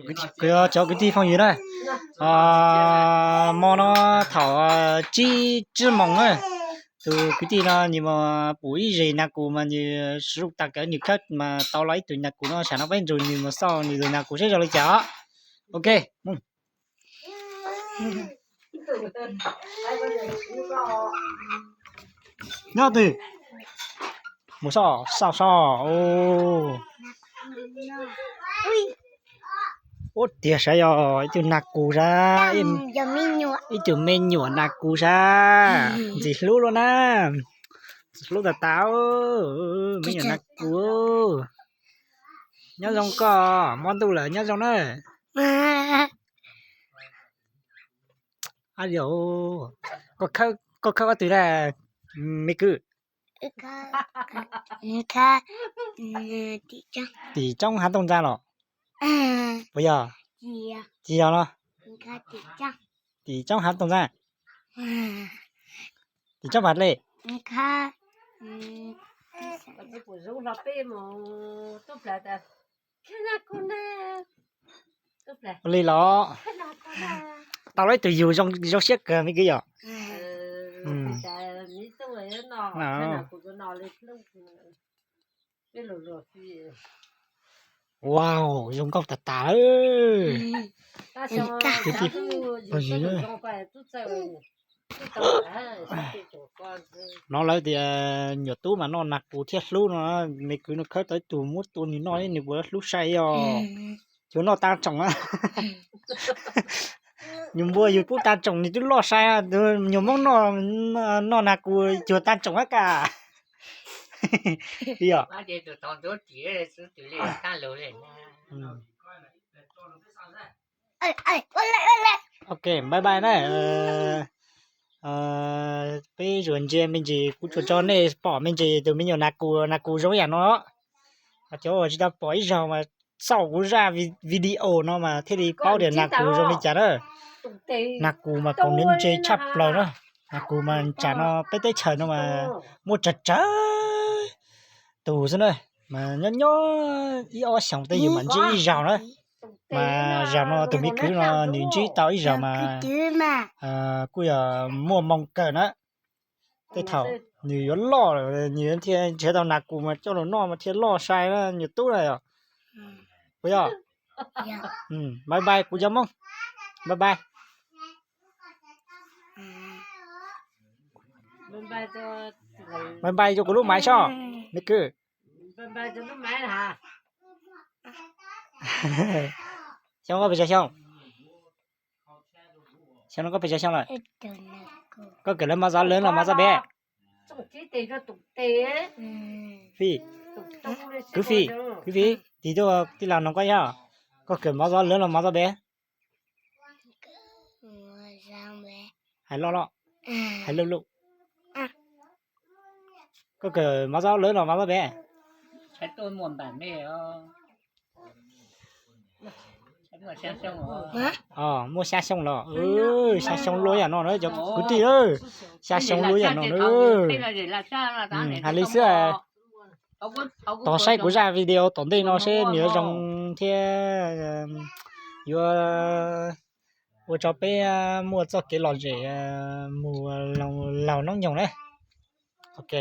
Kuv cov kwv tij phooj ywg na, hmo no thaum tsib tsib moos na, tus kwv tij no nws mus pum ib zes nas kus mas nws zuj tas kawv nws khawb mas tau los ib tug nas kus no, tsam no peb nrug nws mus xauj nws tus nas kus seb zoo li cas os. Ok, mus. Nyob twg? Mus soj, soj soj. Ua tiag sav, yog ib tug nas kus sav, ib tug me nyuam nas kus sav. Ntxim hlub luaj na, ntxim hlub tas tas. Me nyuam nas kus, nyob zoo koj, hmo ntuj lawm nyob zoo na. Koj khawb ob tug na, me kwv? Tim Tsoob Hav Tooj Ntxaa los? Puas yog? Tsis yog los? Tim Tsoob Hav Tooj Ntxaa? Tim Tsoob Vam Dej? Ua li los? Tau los ib tug yug zoo siab kawg me kwv yom. Wow, zoo nkauj tas tas. Kwv tij phooj ywg, hnov lawv tias nyuam tub mas noj nas kus thiab hlub no, me kwv no khawb tau ib tug muab tua nws noj nws puas hlub sai os. Cuag noj tag tsoom a. Nyuag npua yug pub tag tsoom nws twb loj sai, nyuag Hmoob noj, noj nas kus cuag tag tsoom a kas. Yog. Ok, bye bye na. Peb tsuas ntsia me ntsis, kuv tsuas tso nej pom me ntsis tus me nyuam nas kus, nas kus zoo yam no. Cov uas tsis tau pom ib zaug mas xauj kuv zaj video no mas thiaj li paub tias nas kus zoo li cas na. Nas kus mas koom niv ntse tshaj plaws na. Nas kus mas tsam no peb teb chaws no mas muaj tsawg tsawg tus xwb na, mas nyob nyob ib ob xyoos tej yus mam ntsib ib zaug na. Mas zaum no tus me kwv no nws ntsib tau ib zaug mas kuj yog muaj moo kawg na. Tej thaum nws yuav loj lawm nws thiaj nrhiav tau nas kus mas coj los noj mas thiaj loj sai na nyuag tub na yom. Puas yog? Bye bye kuv cov Hmoob. Bye bye. Bye bye rau kuv lub maiv soj, me kwv. Xyoo koj pes tsawg xyoo? Xyoo no koj pes tsawg xyoo lawm? Koj kawm lawv mov zov lawv los mov zov pem? Fij, kwv Fij, kwv Fij, tis tuaj tij laug noog koj yog, koj kawm mov zov lawv los mov zov pem? Hais loj loj, hais loj loj. Koj kawm mov zov lawv los mov zov pem? Muaj xya xyoo los? Xya xyoo luaj yam no na cov kwv tij, xya xyoo luaj yam no na. Hais li xwb. Tos saib kuv zaj video tom ntej no seb nws yuav zoo thiab yuav ua tso peb muaj txoj kev lom zem mus laug noob nyoog na. Ok.